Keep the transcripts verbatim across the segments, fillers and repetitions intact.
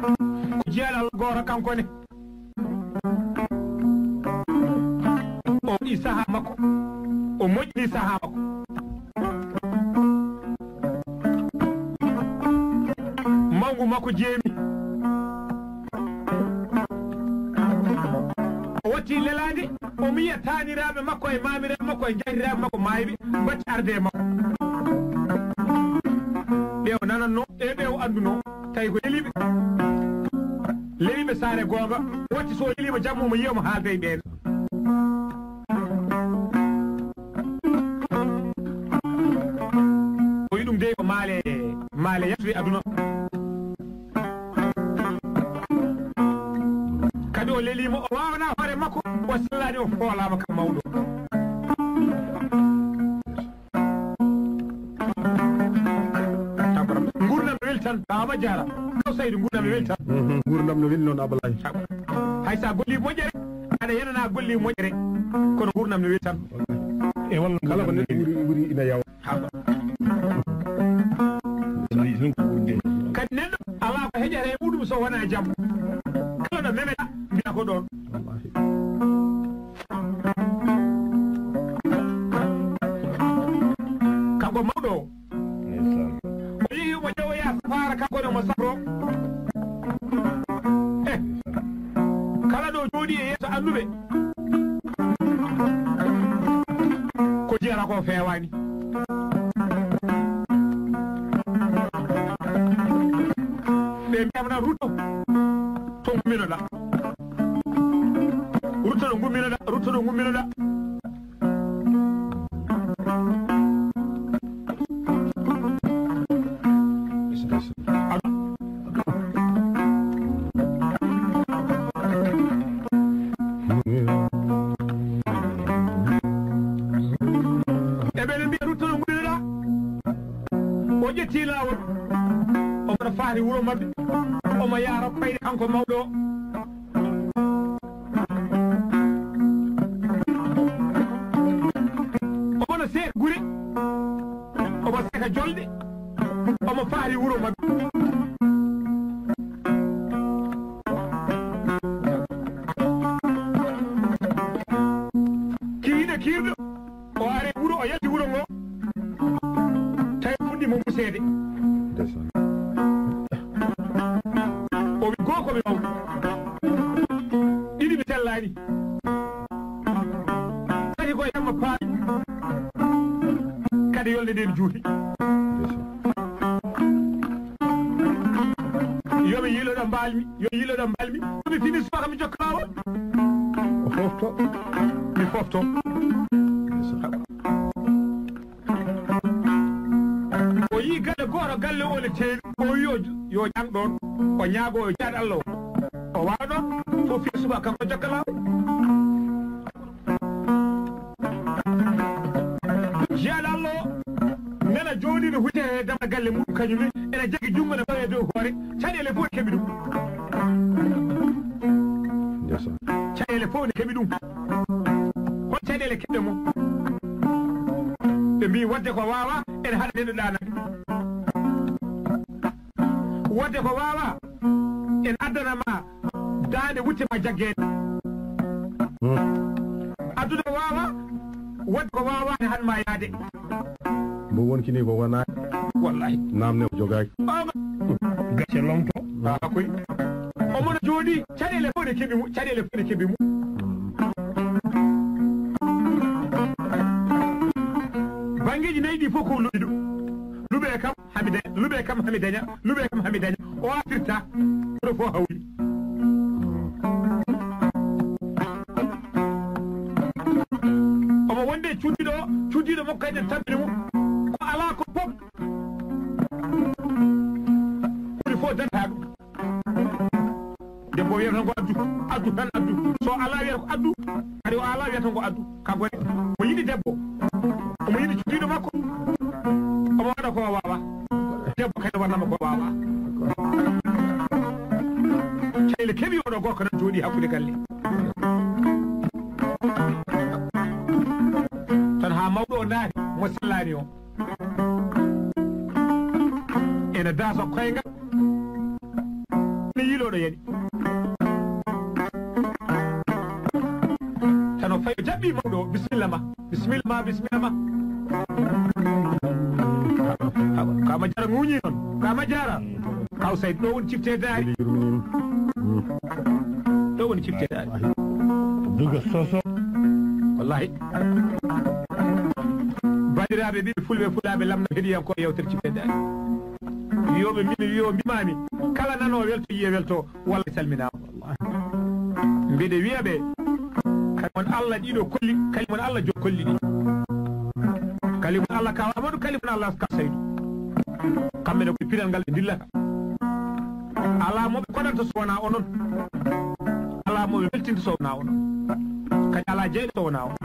Ko jiyaaɗo Allah gooto kanko ne. O waɗi sahaa makko. O moƴƴini sahaa makko. Mawngu makko jeemi. O watti lelaade, o miya taaniraaɓe makko e maamiraaɓe makko e njahiraaɓe makko maayɓe, batti arde e makko. Ɓe o nanannoo, e ɓe o anndunoo, tawi ko leliiɓe. Leliiɓe saare goonga, watti so o leliima jamma omo yiya omo haalda e ɓeen. O wi'i ɗum dey ko maale, maale yaltude aduna. Kadi o leliima, o waawanaa hoore makko, o sellaani, o foolaama kam mawɗo. Nguurndam no weli tan, Baaba Jaara. Kaw Saydu, nguurndam no weli tan. Mhm, nguurndam no weli noon, Ablaye. Hay so a gollii moƴƴere, aɗa yenanaa gollii moƴƴere, kono nguurndam no weli tan. E walla kala ko neɗɗo wuri, wuri ina yawa. Kadi neɗɗo alaa ko heƴata e muɗum so wonaa jam. Kala ɗo memeta, mbiya ko ɗoon. Kanko mawɗo o, o yehi omo ƴeewoya safaara, kanko ne omo safro. Eh, kala ɗo jooɗi e yeeso annduɓe, ko jiyata ko feewaani. Ɓe mbiyata rutto to ngumminoɗa. Rutto ɗo ngumminoɗa, rutto ɗo ngumminoɗa. E ɓe no mbiya rutto ɗo ngumminoɗa. O ƴetti laawol, omo faari wuro maɓɓe, omo yaara koyɗe kanko mawɗo o. Omo no seeka gure, omo seeka jolɗe, omo faari wuro maɓɓe. Kiiɗe kiirɗo. O ari wuro, o yalti wuro ngo, tawi fuɗɗi mo museede. Ndeysaan. O wi, "Goo ko mi mawɗo. Ɗiɗi mi sellaani. Tati ko e jamma paami. Kadi yolde nden juuti." Ndeysaan. Yo mi yiiloɗo mbalmi, yo yiiloɗo mbalmi. Yo mi fini subaka mi jokka laawol. O fofto. Mi fofto. O yii galle gooto, galle o ne teeri. O wi yo, yo jang ɗoon. O ñaago o jaad Allah o. O waawa ɗoon. Fof fini subaka kanko jokka laawol. Jiyaaɗo Allah o nana jooɗii no huccata e dammal galle mum, kañum ne ene jaggi junngo ne fawi e dow hoore, caɗeele fof ne keɓi ɗum. Ndeysaan. Caɗeele fof ne keɓi ɗum. Hol caɗeele keɓɗe mo? Ɓe mbii waɗde ko waawa ene haɗa neɗɗo ɗaanade. Waɗde ko waawa ene addana ma daande wutte ma jaggeede. Hmm. Addude ko waawa, waɗde ko waawa ne han ma yaade. Mbo wonkini ko wona. Wallahi. Namne o jogaaki. Gacce lomto. Haa koy. Omo no jooɗi, caɗeele fof ne keɓi mo, caɗeele fof ne keɓi mo. Banngeeji nayi ɗi fof ko luɓi ɗum. Luɓe kam. Hami daña, luɓe kam hami daña, luɓe kam hami daña. O artirta. Ɗo fof hawri. Omo wonde cuddiɗo, cuddiɗo makko kadi ne tampini mo. Ko alaa ko pop. Woni fof darta ɗum. Debbo wiyata ngo addu, addu tan addu. So alaa wiyata ko addu, kadi o alaa wiyata ngo addu. Kanko ne, mo yiɗi debbo, omo yiɗi cuddiɗo makko, omo waɗa ko o waawa. Debbo kadi waɗanama ko o waawa. Caɗeele keɓi oɗo gorko nan jooɗi hakkude galle. Tan haa mawɗo o naati, mo sellaani o. Ene daasa koyngal. Filoɗo yani. Tano fayo jaɓɓi mawɗo o, bisimilla ma, bisimilla ma, bisimilla ma. Awa, kama jara ŋuñi noon, kama jara. Kaw Sayd, ɗo woni cifte daari. Ɗo woni cifte daari. Duga soso. Wallahi. Bandiraɓe ɓiɓɓe fulɓe, fulaaɓe, lamɗo heɗiyanko e yewtere cifte daari. Wiyoɓe min, wiyo mbimami, kala nano welto, yiye welto, walla salminama. Mbeɗe wiya ɓe, kalimon Allah ɗiɗo kolli, kalimon Allah jo kolli ɗi. Kalimon Allah ka Amadou, kalimon Allah ka Saydou. Kamɓe ne koye pinal ngal ɓe dillata. Alaa mo ɓe koɗanta so wonaa onon. Alaa mo ɓe weltinta so wonaa onon. Kadi alaa jeyɗo so wonaa onon.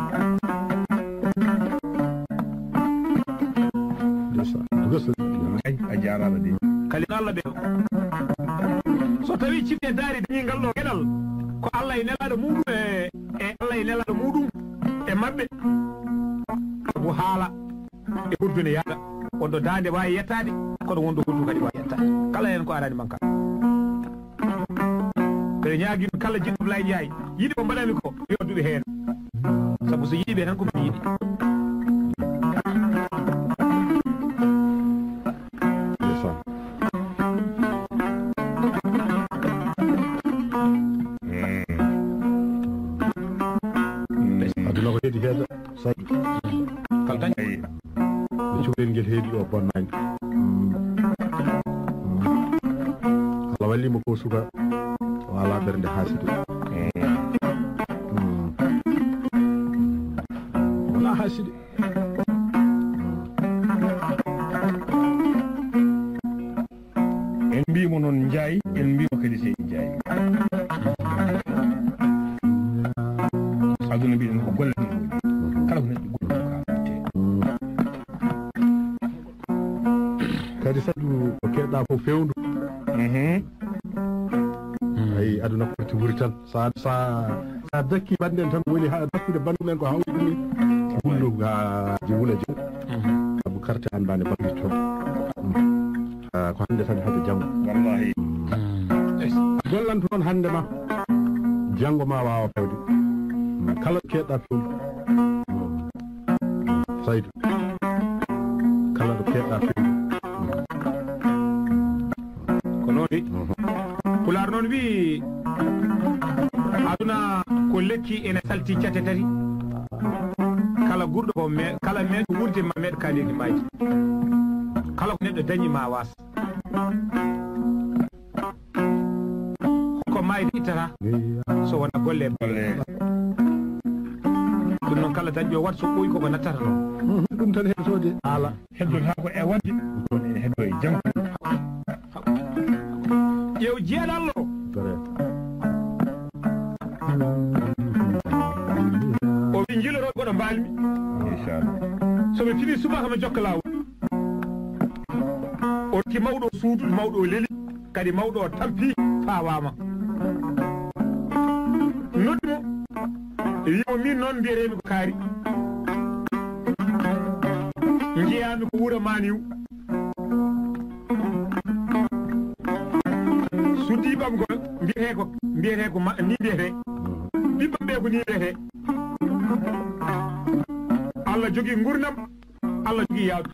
Ndeysaan. Ay, a jaaraama de. Kalimon Allah ɓe. So tawi cifte daari dañi ngal ɗo geɗal, ko Allah e nelaaɗo muɗum e, e Allah e nelaaɗo muɗum e maɓɓe. Sabu haala e ɓurdude yaada. Wonɗo daande waawi yettaade, kono wonɗo ɓurdu kadi waawi yettaade. Kala heen ko arani manka. Mbeɗa ñaagii kala jiɗɗo Ablaye Ndiaye, yiɗi ko mbaɗami ko, yo duɗe heen. Sabu so yiɗi ɓe tan ko mi yiɗi. Ndeysaan. Mm. Aduna ko heedi heeda, Saydou. Kala dañ- Eyi. No cukalel ngel heedi ɗo bonnaani. Mm. Mm. Allah walli mo ko suka, o alaa ɓernde haaside. Mm. Mm. Wala haaside. En mbiimo noon Njaay, en mbiimo kadi seydi Njaay. Aduna mbiɗen ko golle tan woni. Kala ko neɗɗo golle mum ka waɗte. Kadi Saydou ko keɗɗa fof fewndu. Mhm. Ayi, aduna ko wurti wuri tan. Sa, sa, sa dakki banden tan woni ha dakkude bandu men ko hawri ɗum. Wullu ha je wula je. Mhm. Abu karte an bane bangi to. Ah, ko hande tan hade janngo. Wallahi. Mm. Gollanto noon hande ma. Janngo ma waawa fewde. Mm. Kala keɗɗa fewde. Mm. Saydou. Kala ɗo keɗɗa fewde. Mm. Ko noon de. Mhm. Pulaar noon wi'i, aduna ko lekki ene salti cate tati. Kala gurɗo ko me-, kala meeɗo wuurde ma meeɗ kaɗeeji maaji. Kala ko neɗɗo dañi ma waas. Ko maayde ittata so wona golle. Golle. Ɗum noon kala dañɗo wat so ɓooyi koko nattata noon. Mhm, ɗum tan heɓtode haala. Heddotaako e wonde, kono ene heddoo e janngo. Ƴeew jeeɗallo. Tere. O wi njiloto goɗo mbalmi. Inchallah. So ɓe fini subaka mi jokka laawol. O rokki mawɗo o suudu, mawɗo o leli, kadi mawɗo o tampi fawaama. Noddi mo. E wiimo min noon mbiyetee-mi ko Kaari. Njeyaa-mi ko wuro Maniw. Suddiiɓe am ko mbiyetee ko, mbiyetee ko ma-, ni mbiyetee. Ɓiɓɓe am ɓe ko ni mbiyetee. Allah jogii nguurndam, Allah jogii yaawde.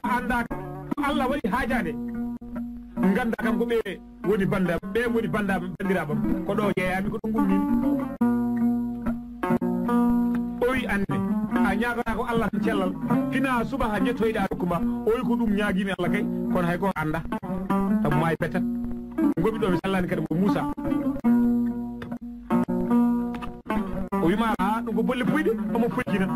A anndaa ko Allah waɗi haajaade. Nganndaa kam ko ɓe woni bannda-, ɓe woni bannda-, banndiraaɓe am. Ko ɗo jeeyaa-mi, ko ɗo ngummi-mi. O wi, "Annde, a ñaagata ko Allah tan cellal. Fina subaka njettoyɗaa rokku ma." O wi, "Ko ɗum ñaagii-mi Allah kay, kono hay ko annda. Sabu maayi pettat. Ngomi ɗo mi sellaani kadi ko Muusa." O wi ma, "A, ɗum ko bolle puyɗe, omo foykina."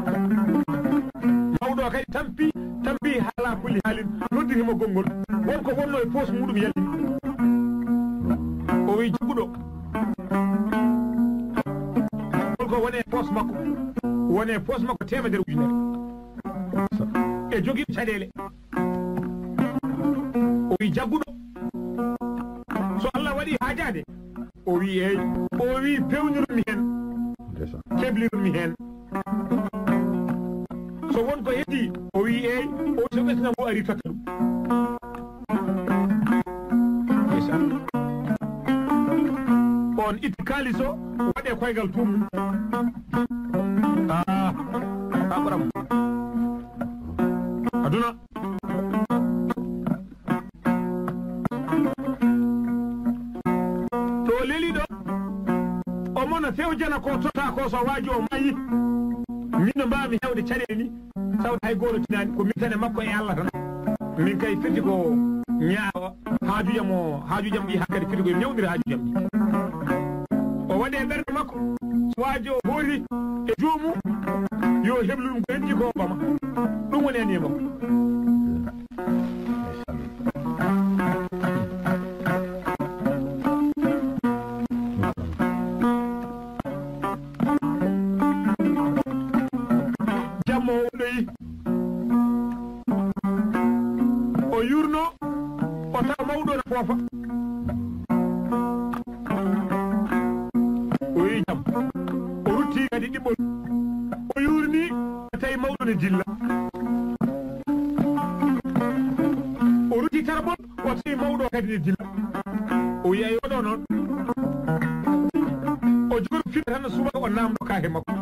Mawɗo o kadi tampi, tampi haala kulli haalin, noddiri mo konngol. Won ko wonno e poos muɗum yalti. O wi, "Jagguɗo, hol ko woni e poos makko?" Woni e poos makko teemedere ujunere. E jogii caɗeele. O wi, "Jagguɗo, so Allah waɗi haajaade?" O wi, "Eey." O wi, "Pewnirun mi heen, ndeysaan, keblirun mi heen. So won ko heddii?" O wi, "Eey." O wi, "So ɓesngu ngu arii, totta ɗum." Ittu kaalis o, waɗe koygal tuum. Ah, a ɓuram. Aduna. Ɗo leli ɗo, omo no fewjana ko tota ko so waaji o mayi. Min no mbaawmi hewde caɗeele ni, tawde hay gooto tinaani, ko min tan e makko e Allah tan. Min kay fiti ko ñaawa haajuujam o, haajuujam ɗi hakkadi fiti ko e ñawndira haajuujam ɗi. O waɗe ɓernde makko, so waaji o hoori e joomum, yo heblu ɗum ko heɓi ko o ɓama. Ɗum woni anniya makko. Jamma o ɗoyi. O yurno, o tawa mawɗo na foofa. O yi jam. O rutti kadi ɗiɓɓol. O yurni, o tawi mawɗo ne dilla. O rutti taraɓol, o tawi mawɗo kadi ne dilla. O wiya, "Yo ɗo noon." O jogori fiɓe tan no subaka o namdo ka he makko.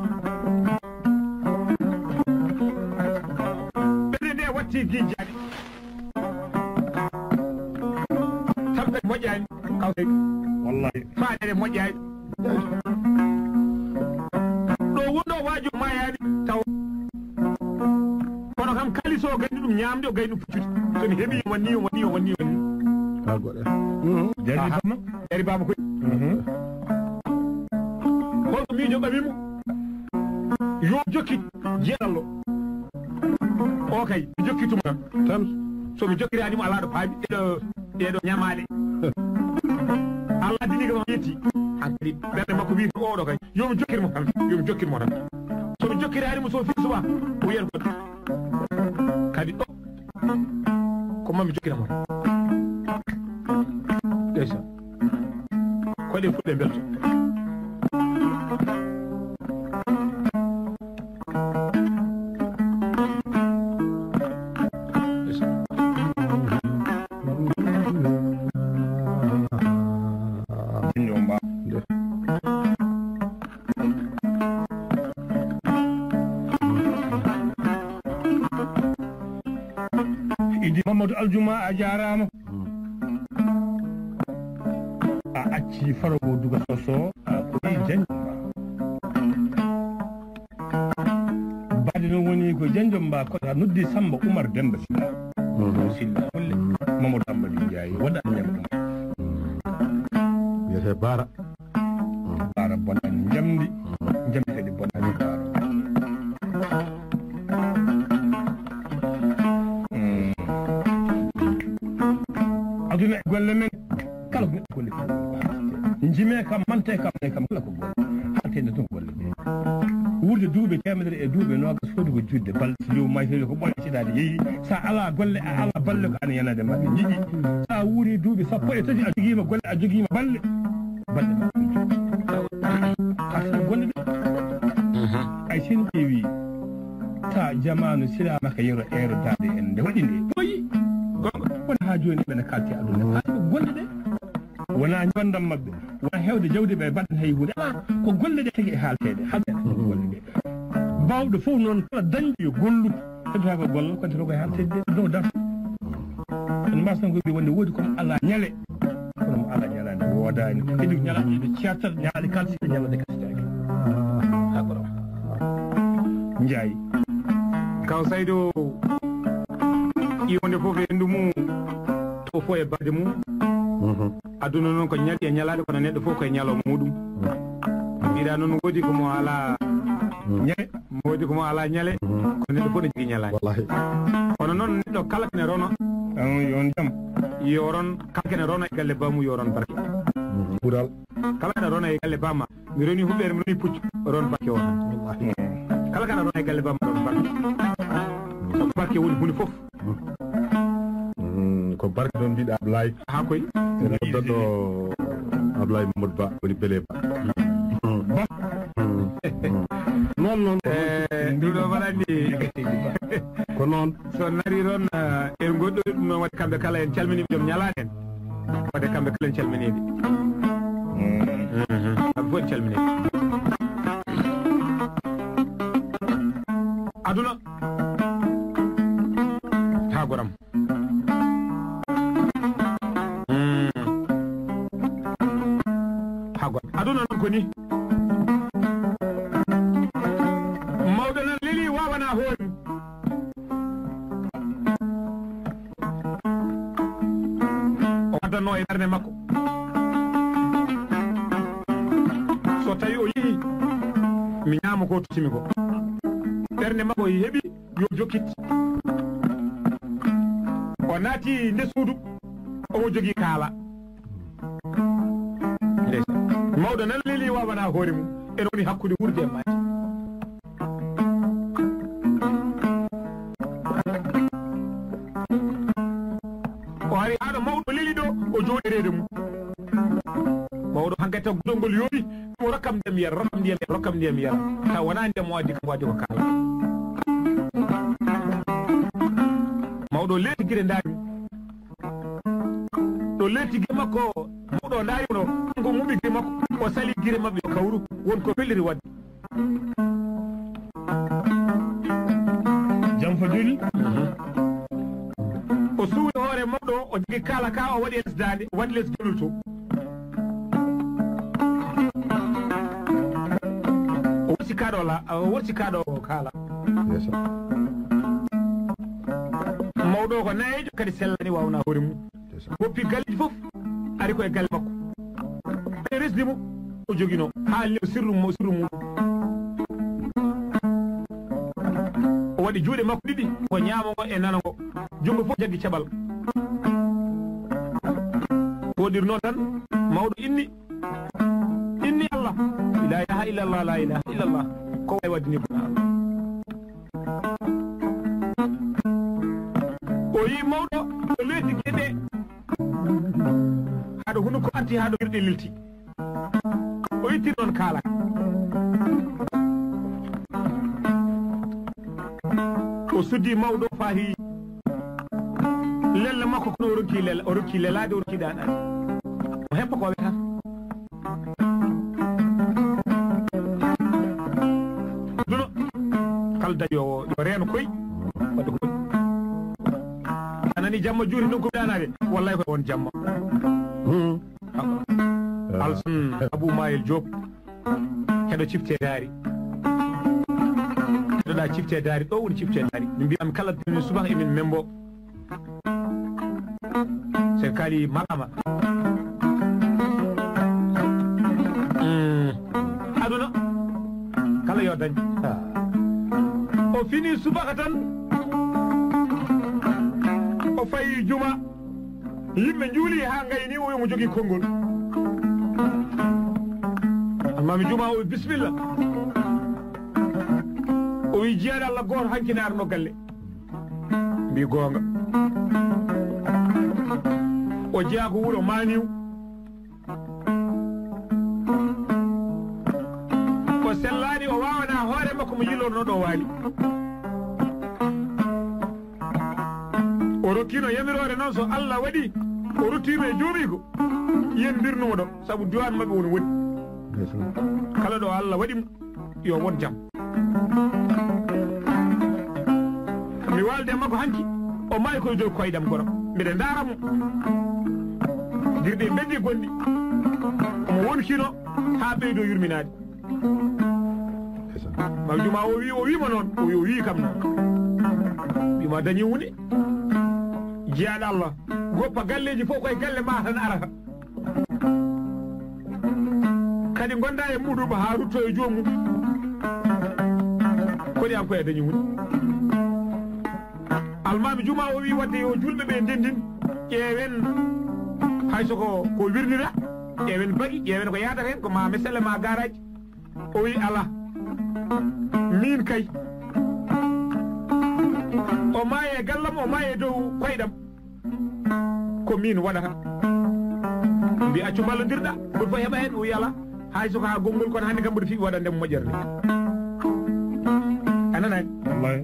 Ɓernde nde watti gijjaade. Tampere moƴƴaani, kaw Seydou. Wallahi. Faanere moƴƴaani. Ɗo wonɗo waajo maayaani taw. Kono kam kaalis o gayni ɗum ñaamde, o gayni ɗum puccude. So mi heɓi, wonni, wonni, wonni, wonni. Haa goɗɗo. Mhm. Jari Aha. Bama. Jari Bama koy. Mhm. Holko miijo ɓami mo? Yo jokki jeeɗallo. O kay, mi jokki tuma tan. Tan. So mi jokkiraani mo, alaa ɗo paabi. Ɗeɗo, ɗeɗo ñamaale. Allah dini ko yetti. Hankadi, ɓernde makko wi, "Oɗo kay, yo mi jokkir mo tan, yo mi jokkir mo tan." So mi jokkiraani mo, so fii suba, o wiyata ko kadi ɗo, ko mami jokkira mo tan. Ndeysaan. Ko ɗe fof ɗe mbelto. Idi Mamadou Aljuma, a jaaraama. A acci faro ko duga soso, a koyi janjuma. Baade noon woni ko janjom mba, ko a noddi Samba Oumar Demba Silla. Mhm. Silla holle. Mhm. Mamadou Amadou Ndiaye, waɗa ñam Oumar. Wiyete Bara. Bara bonani njamdi, njamdi kadi bonani Bara. Mm. Aduna e golle men, kala ko neɗɗo golle fof. Njime kam, mante kam, ne kam, kala ko golle. Haaltede tan golle ɗe. Wuurde duuɓi teemedere e duuɓi noogas, foti ko juutde balɗe. So joomum maayi, tawi ko ɓooyaɗo seyɗaane yehi. So a alaa golle, a alaa balle, ko an e yanaade ma ɓe njiɗi. So a wuuri duuɓi sappo e tati, a jogiima golle, a jogiima balle. Balle ma ɗum. Par ce que golle ɗe. Mhm. Ay, sen ƴeewi, ta jamaanu silaama ka yero eero daade en nde waɗi nde. Oyi, gonga, wona haa jooni ɓe na kalti aduna. Par ce que golle ɗe. Wona njondam maɓɓe, wona heewde jawdi ɓe mbaɗan hay huunde. Alaa, ko golle ɗe tagi e haalteede, haalteede ko golle ɗe. Baawɗo fof noon, kala dañɗo yo gollu, heddata ko golle, ko addi ko e haalteede ɗe, ɗo darto. En mbasa tan ko ɓe wonde woodi kono alaa ñale, kono mo alaa ñalaande woodaani. Kadi ñalaaɗe ɗe ceertat, ñalaaɗe kalsiɗe, ñalaaɗe kalsitaaki. Haa ko ɗo. Njaay. Kaw Saydo, iwonde fof e henndu mum, to fof e baɗde mum. Mhm. Aduna noon ko ñalɗi e ñalaaɗe, kono neɗɗo fof ko e ñalawma muɗum. Mbiɗa noon woodi ko mo alaa ñande, woodi ko mo alaa ñande, kono neɗɗo fof ne jogii ñalaande. Wallahi. Kono noon neɗɗo kala kene rona, on yo on jam, yo ron, kala kene rona e galle baamu yo ron barke. Mhm. Ɓural. Kala kene rona e galle baama, mi roni huɓeere, mi roni puccu, ron barke o tan. Wallahi. Kala kene rona e galle baama, ron barke. Sabu barke woni huunde fof. Mm, ko barke noon mbiɗa Ablaye. Haa koy. Ene noddaɗo Ablaye Mamadou Ba, woni Bele Ba. Ba. Mm. Noon, noon. Eh, ɗum ɗo mbaɗa anndi. Ko noon. So nari toon, eh, en goɗɗo ɗum noon waɗi kamɓe kala en calminii ɓe, joom ñalaaɗe en. Waɗde kamɓe kala en calminii ɓe. Mm. Mhm. Kamɓe fof en calminii. Aduna. Haa goram. Mm. Haa goram. Aduna noon ko ni. Mawɗo nan leli wawana hoore. O addanno e ɓernde makko. So tawi o yi'i mi ñaama ko totimi ko. Ɓernde makko heɓi yo jokkit. O naati nder suudu, omo jogii kaala. Ndeysaan. Mawɗo nan leli wawana hoore mum. Ene woni hakkunde wuurde e maayde. O ari haa ɗo mawɗo leli ɗo, o jooɗi reedu mum. Mawɗo hankadi taw gudol ngol yooɗi, mo rokkam ndiyam yara, rokkam ndiyam yara, rokkam ndiyam yara. Taw wonaa ndiyam o addi kam, o addi ko kaala. Mawɗo leeti gite ndaari mum. Ɗo letti gite makko, mawɗo o ndaari mo ɗo, kanko muɓi gite makko, o sali gite maɓɓe yo kawru, won ko felliti waɗde. Jam fa joli. O suuwi hoore mawɗo o, o jogi kaala ka, o waɗi e les daande, o waɗi les jolol to. O wurti kaɗo la, o wurti kaɗo kaala. Mawɗo o ko nayeejo, kadi sellani, waawna hoore mum. Woppi galleeji fof, ari ko e galle makko. Ɓe resdi mo, o joginoo haa lew sirru mo, sirru mum. O waɗi juuɗe makko ɗiɗi, ko ñaamo ngo e nano ngo. Junngo fof jaggi caɓal. Fooɗirnoo tan, mawɗo inni, inni Allah. La ilaha illallah, la ilaha illallah. Ko wawi waɗde ni ko Allah. O yi mawɗo o leeti geɗe. Haɗo hunuko arti, haɗo hirɗe lilti. O itti noon kaala. O suddi mawɗo faahi lelle makko, kono o ronki lel-, o ronki lelaade, o ronki daɗaade. O heppa ko weta. Duno. Kala dañoowo yo reeno koy. Wadde ko a nani jamma juuti ɗum ko daanaade. Wallahi ko on jamma. Hmm. Alsan Abou Mayel Diop. Heɗo cifte daari. Heɗoɗa cifte daari. Ɗo woni cifte daari. Min mbiyam kala dini subaka emin membo. Sen kaali maqama. Mm. Aduna. Kala yo dañ. Ah. O fini subaka tan. O fayi juma. Yimɓe njuuli haa ngayni, o wi'i omo jogii konngol. Almaami Juma o wi'i, "Bisimilla." O wi'i, "Jiyaaɗo Allah gooto hanki ne arno galle." Mbi goonga. O jeyaa ko wuro Maniw. O sellaani, o waawanaa hoore makko mo yilorno ɗo waali. O rokkino yamiroore noon, so Allah waɗi o ruttiima e joomiiko, yen mbirnumo ɗo, sabu diwan maɓɓe woni woni. Kala ɗo Allah waɗi mo, yo won jam. Mi waalde makko hanki, o maayi koye dow koyɗam goro. Mbiɗa ndaara mo. Girɗi e mbeddi gonɗi. Omo wonkino haa ɓeydo yurminaade. Maam Juma o wi, o wiima noon, o wi, o wi kam noon. Wiima dañi hunde. Jiyaaɗo Allah, goppa galleeji fof koye galle ma tan arata. Kadi gonda e muɗum haa rutto e joomum. Koni an koye a dañi hunde. Almaami Juma o wi wadde yo julɓe ɓe ndendin, ƴeewen hay so ko, ko wirnira, ƴeewen bagi, ƴeewen ko yaadata heen, ko ma mesele ma garaaji. O wi ala. Min kay. O maayi e gallam, o maayi e dow koyɗam. Ko min waɗata. Mbi accu mballondirɗa, mboɗo fof heɓa heen, o wi ala. Hay so ko haa gonngol kono hannde kam mboɗo fiɓi waɗande mo moƴƴere nde. A nanaani? Wallahi.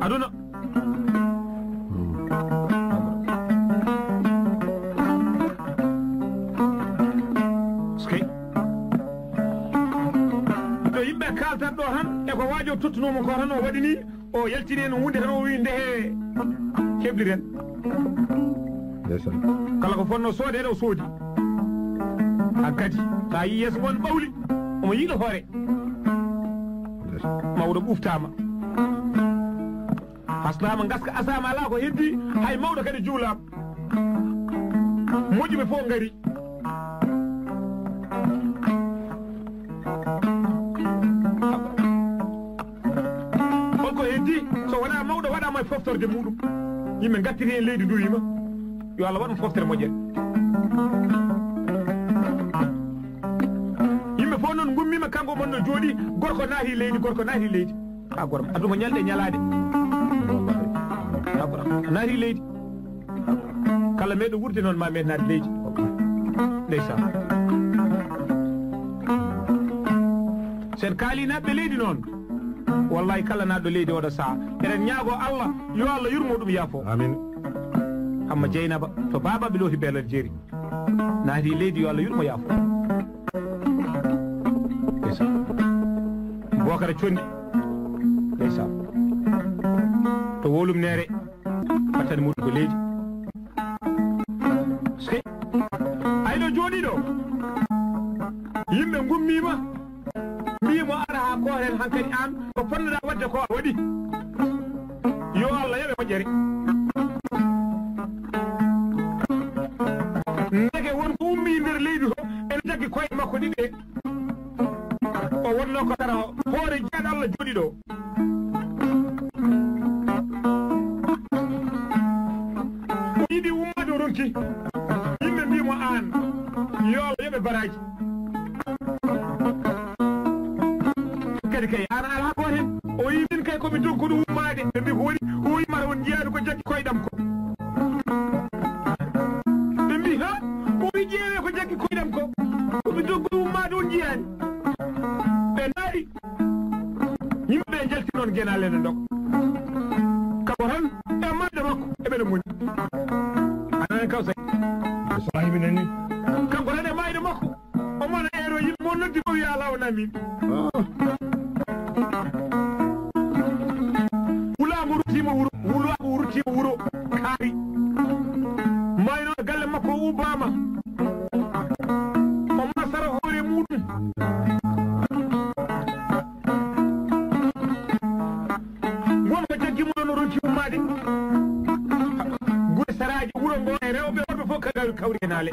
Aduna. ko waajo tottunoo mo ko tan o waɗi ni, o yaltini en huunde tan o wi ndehe kebliren. Ndeysaan. Kala ko fotnoo soodeede o soodi. Hankadi, so a yii yeeso mon ɓawli, omo yiɗa hoore. Ndeysaan. Mawɗo ɓuftaama. Hasnaama ngaska asaama alaa ko heddi, hay mawɗo kadi juulaama. Moƴƴuɓe fof ngari. Holko heddi so wonaa mawɗo waɗaama e foftorde muɗum? Yimɓe ngattiri heen leydi nduwiima. Yo Allah waɗ mo foftere moƴƴere. Yimɓe fof noon ngummiima, kanko mon no jooɗi, gorko naati leydi, gorko naati leydi. A gorko, aduna ko ñalɗi e ñalaaɗe. A gorko, a naati leydi. Kala meeɗo wuurde noon ma meeɗ naat leydi. Ndeysaan. Sen kaali naatɓe leydi noon. Wallahi kala naatɗo leydi oɗo saha. Eɗen ñaago Allah, yo Allah yurmo ɗum yaafo. Amin. Amma Jeynaba, to Baba Ɓe Looti Beelal Jeeri. Naati leydi yo Allah yurmo yaafo. Ndeysaan. Bokara Condi. Ndeysaan. To Wolum Neere. Battane muɗum ko leydi. Sey. Ay ɗo jooɗi ɗo. Yimɓe ngummiima. Mbii mo ara haa kooren hankadi aan. Ko ponnoɗaa waɗde ko a waɗi. Yo Allah yoɓe moƴƴere. Ndeke won ko ummii nder leydi to. Ene jaggi koye makko ɗiɗi. O wonnoo ko sara o. Hoore jeyaaɗo Allah jooɗi ɗo. O yiɗi ummaade o ronki. Yimɓe mbii mo aan. Yo Allah yoɓe baraaji. Kadi kay, aan alaa ko hen. O yii min kay ko mi dogguɗo ummaade. Ɓe mbii ko woni, o yii mara on njiyaani ko jaggi koyɗam ko. Ɓe mbii, ha? O wi ƴeewe ko jaggi koyɗam ko. Ko mi dogguɗo ummaade on njiyaani. Ɓe ndaari. Yimɓe ɓe njalti noon genaale ne ndoga. Kanko tan e maayde makko eɓe no moni. A nani kaw say. Saahibi nani. Kanko tan e maayde makko. Omo na eero yimɓe mo noddi ko wiya Allahu namin. Wulaago ruttiima wuro, wulaago ruttiima wuro kaari. Maayno galle makko ubbama. Omo na sara hoore muɗum. Won ko jaggi mo ɗon o ronki ummaade. Gure saraaji wuro ngo e rewɓe worɓe fof kagawi kawri e naale.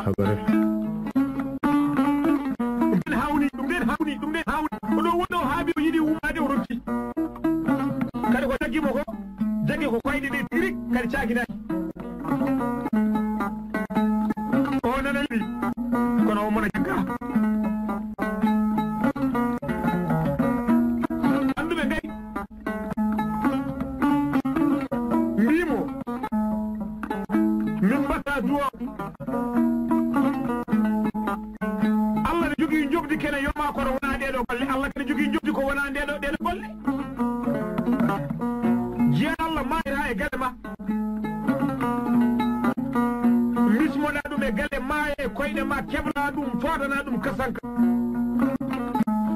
Habare. Ɗum ɗen hawni, ɗum ɗen hawni, ɗum ɗen hawni. Ko ɗo woni o haaɓi o yiɗi ummaade o ronki. Kadi ko jaggi mo ko, jaggi ko koyɗe ɗe tigi rek, kadi caaginaaki. O nana yiɗi, kono o mona jagga. Annduɓe ngayi, mbii mo, min mbaɗa duwa. Allah ne jogii njoɓdi kene yoma kono wona ɗee ɗo golle. Allah kene jogii njoɓdi ko wona nde ɗo, ɗee ɗo golle. Jiyan Allah maayra e galle ma. Mismoɗa ɗum e galle ma e koyɗe ma, keɓra ɗum, fodana ɗum kasanka.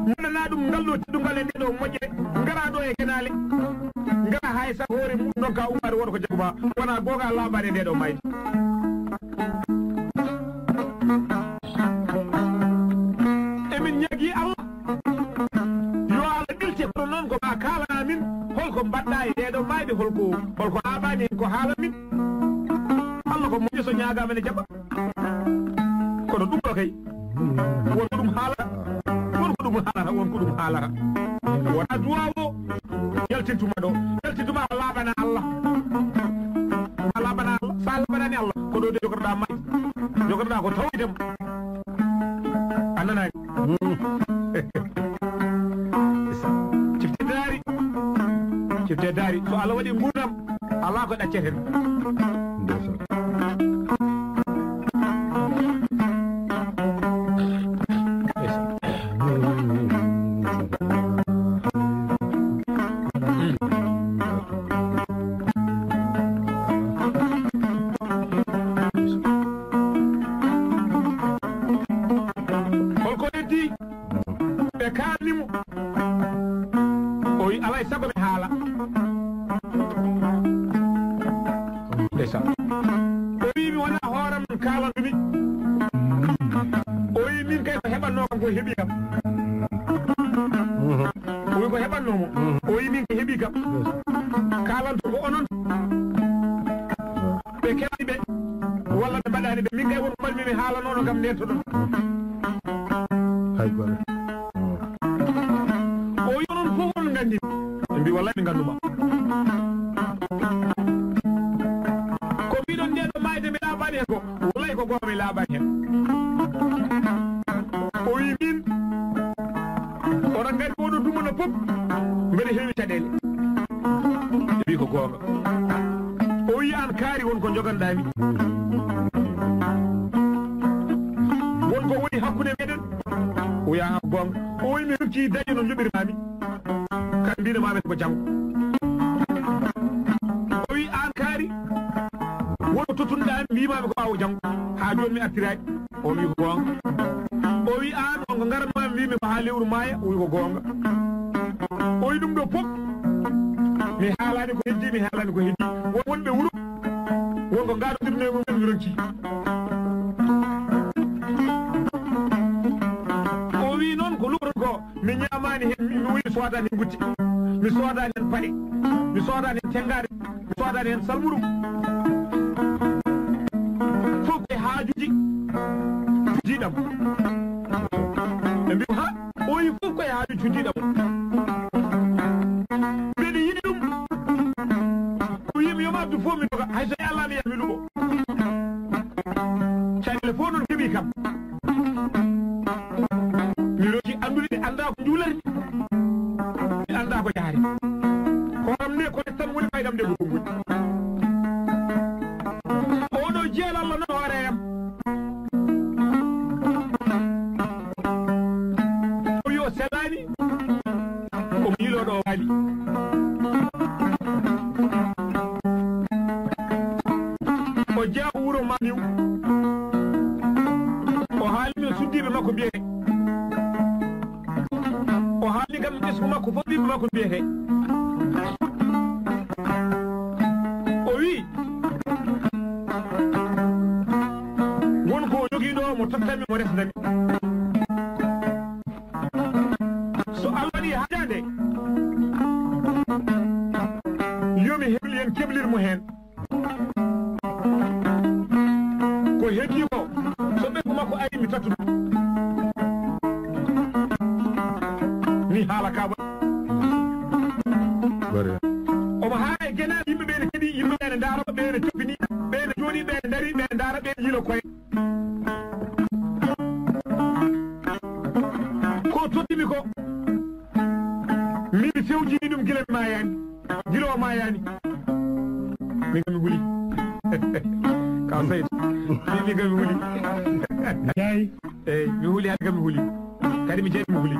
Wonana ɗum ngal ɗo teddungal e nde ɗo moƴƴere. Ngara ɗo e kenaale. Ngara hay sa hoore mum ɗon ka ummaade woto ko jaggu ma. Wona googa laaɓaade nde ɗo mayde. Emin ñaagii Allah, yo Allah ɓilte, kono noon ko ma kaalana min, holko mbaɗɗa e ɗee ɗoo maayɓe, holko, holko laaɓaani heen ko haala min? Allah ko moƴƴo so ñaagaama ene jaɓa. Kono ɗum ɗo kay, won ko ɗum haalata, won ko ɗum haalata, won ko ɗum haalata. Wona duwaaw o yaltintuma ɗo, yaltintuma ko laaɓana Allah. Ma laaɓana Allah, sa laaɓanaani Allah, ko ɗo de jogotoɗaa maayde, jogotoɗaa ko tawde mo. A nanaani? Cifte daari. Cifte daari. So Allah waɗi nguurndam, alaa ko ɗacceten. Ndeysaan. Ni mo. O wi, "Alaa e sago mi haala." Ndeysaan. O wi, "Mi wonaa hooram kaalanɗo mi." O wi, "Min kay ko heɓannoo kam ko heɓi kam." O wi, "Ko heɓannoo mo." O wi, "Min ko heɓi kam. Kaalanto ko onon." Ɓe keɓani ɓe, walla ɓe mbaɗani ɓe. Min kay won ko mbaɗmi mi haalanoono kam ndeetoɗon. Hay goɗɗo. O wi onon fof onon nganndi. Ɓe mbi wallahi ɓe ngannduma. Ko mbiɗon nde ɗo maayde mi laaɓaani heen ko, wallahi ko goonga mi laaɓaani heen. O wi min, oɗon nganndi oɗo dumana fof, mbeɗa heewi caɗeele. Ɓe mbi ko goonga. O wi an kaari won ko joganɗami. Won ko woni hakkunde meɗen. O wi a goonga. O wi mi rokki daño no joɓirmami. Kan mbiɗo mami ko janngo. O wi an kaari. Won ko tottunɗami mbimami ko ɓawo janngo. Ha joni mi artiraki. O wi ko goonga. O wi an on ko ngaranma mbimi ko ha lewru maya. O wi ko goonga. O wi ɗum ɗo fof. Mi haalani ko heddi, mi haalani ko heddi. Won wonɓe wuro. Won ko ngaɗodirno e mumen mi ronki. O wi noon ko luɓoton ko mi ñamani hen, mi, mi woni sodani hen gutti. Mi sodani hen paɗe. Mi sodani hen tengare. Soodani heen salmuru. Fof ko e haajuji cuddiiɗam. Ɓe mbiyi, "Ha, o yi fof ko e haaju cuddiiɗam." Mbeɗa yiɗi ɗum. O wiyi mi, "Yo mi addu fof mi doga. Hay so e Allah mi yaha mi luɓo." Caɗeele fof noon keɓi kam. Mi rokki anndude ɓe anndaa ko njuulata. Mi anndaa ko yahata. Hooram nde ko tan woni faydam nde ko ɗum woni. Oɗo jeel Allah noon hoore am. O wi o selaani. Omo yiloo ɗo waali. O jeyaa ko wuro Maniw. O haali min suddiiɓe makko mbiyete. O haali kam ɓesngu makko fof ɓiɓɓe makko mbiyete. O wi, won ko o jogii ɗo mo tottami mo resnami. So Allah waɗi haajaande, yo mi heblu heen keblir mo heen. Ko heddi ko, so ɓesngu makko ari, mi tattu ɗum. Ni haala ka waɗi. Omo haala e genaale yimɓe ɓe ne keɗi, yimɓe ɓe ne ndaara, ɓe ne coppini, ɓe ne jooɗi, ɓe ne ndari, ɓe ne ndaara, ɓe ne yila koye. Ko tottimi ko, min mi fewjini ɗum gila mi maayaani, gila o maayaani. Min kam mi huli. Ka Saydu. Min, min kam mi huli. Jeyi. Eyi, mi huli, hade kam mi huli. Kadi mi jeyi mi huli.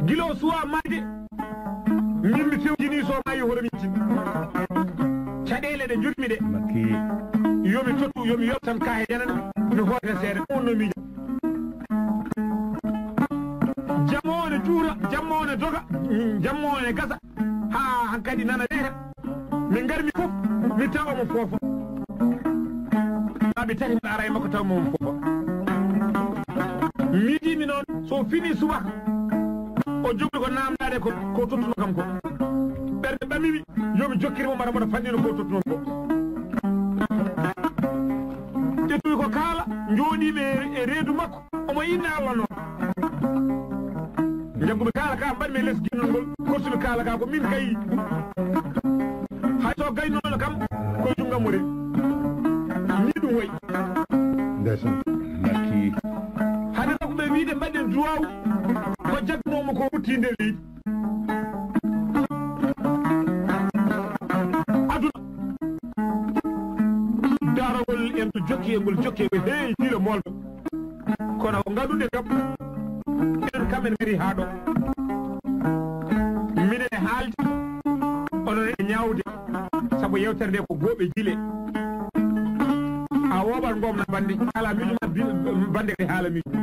Gila o suwa maayde. Min mi fewjini so maayi hoto mi tin. Caɗeele ɗe njogmi ɗe. Makki. Yo mi tottu, yo mi yottan ka e janan, mi hoota seeɗa. Ɗum wonno miijo. Jamma o ne juura, jamma o ne doga, jamma o ne gasa. Ha hankadi nana reeta. Min ngarmi fof, mi tawa mo foofa. Laabi tati mbaɗa ara e makko taw mo foofa. Miijimi noon, so fini subaka, o jogii ko naamndaade ko, ko tottuno kam ko. Ɓernde ɓamimi, yo mi jokkir mo mbaɗa mbaɗa fanɗino ko tottuno ko. Ƴettumi ko kaala, njooɗiimi e, e reedu makko, omo inna Allah noon. Njaggumi kaala ka, mbaɗmi e les ginnol ngol, kortumi kaala ka, ko min kayi. Hay so gaynooɗo kam, ko e junngo mo rewi. Ni ɗum wayi. Ndeysaan. Makki. Hade ko ɓe wiide mbaɗen duwaaw, ko jaggunoo mo ko rutti nder leydi. Aduna. Daragol en to jokki e ngol jokki e ngol heewi jiile molɓe. Kono o ngaɗude kam, en kam en ngari haa ɗo. Minen e haalde, onon e ñaawde, sabu yewtere nde ko gooɓe jiile. A wooɓat ngomna bannde, haala miijo ma, bi-, bannde kadi haala miijo.